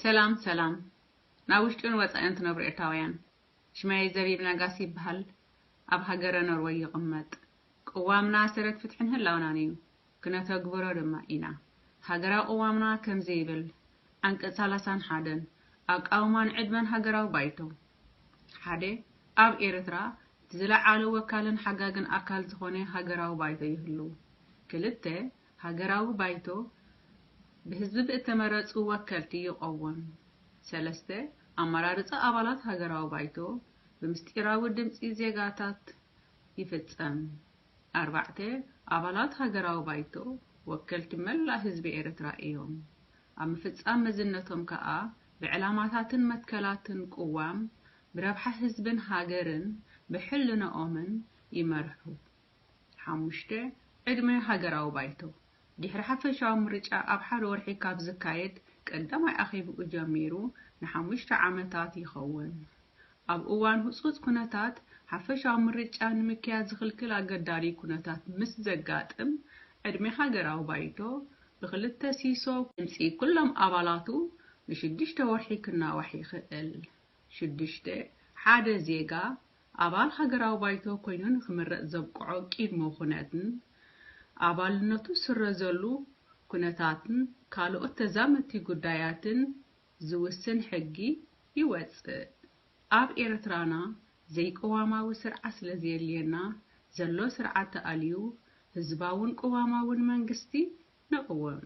ሰላም ሰላም፣ ናብ ውሽጥን ወጻእን ትነብሩ ኤርትራውያን። ሽመይ ዘቢብ ነጋሲ ይበሃል። ኣብ ሃገረ ኖርወይ ይቕመጥ። ቅዋምና ሰረት ፍትሕን ህላውናን እዩ። ክነተግብሮ ድማ ኢና። ሃገራዊ ቅዋምና ከምዚ ይብል። ዓንቀጽ ሰላሳን ሓደን፣ ኣቃውማን ዕድመን ሃገራዊ ባይቶ። ሓደ፣ ኣብ ኤርትራ እቲ ዝለዓለ ወካልን ሓጋግን ኣካል ዝኾነ ሃገራዊ ባይቶ ይህሉ። ክልተ፣ ሃገራዊ ባይቶ ብህዝቢ ብእተመረጹ ወከልቲ ይቐወም። ሰለስተ፣ ኣመራርጻ ኣባላት ሃገራዊ ባይቶ ብምስጢራዊ ድምጺ ዜጋታት ይፍጸም። ኣርባዕተ፣ ኣባላት ሃገራዊ ባይቶ ወከልቲ መላእ ህዝቢ ኤርትራ እዮም። ኣብ ምፍጻም መዝነቶም ከኣ ብዕላማታትን መትከላትን ቅዋም፣ ብረብሓ ህዝብን ሃገርን ብሕልንኦምን ይመርሑ። ሓሙሽተ፣ ዕድመ ሃገራዊ ባይቶ። ድሕሪ ሓፈሻዊ ምርጫ ኣብ ሓደ ወርሒ ካብ ዝካየድ ቀዳማይ ኣኼብኡ ጀሚሩ ንሓሙሽተ ዓመታት ይኸውን። ኣብ እዋን ህጹጽ ኩነታት ሓፈሻዊ ምርጫ ንምክያድ ዝኽልክል ኣገዳዲ ኩነታት ምስ ዘጋጥም፣ ዕድመ ሃገራዊ ባይቶ ብክልተ ሲሶ ድምጺ ኩሎም ኣባላቱ ንሽዱሽተ ወርሒ ክናዋሕ ይኽእል። ሽዱሽተ፣ ሓደ ዜጋ ኣባል ሃገራዊ ባይቶ ኮይኑ ንክምረጽ ዘብቅዖ ቅድመ ኩነትን ኣባልነቱ ዝስረዘሉ ኩነታትን ካልኦት ተዛመድቲ ጉዳያትን ዝውስን ሕጊ ይወጽእ። ኣብ ኤርትራና ዘይቅዋማዊ ስርዓት ስለ ዘየልየና፣ ዘሎ ስርዓት ተኣልዩ ህዝባውን ቅዋማውን መንግስቲ ንቅውም።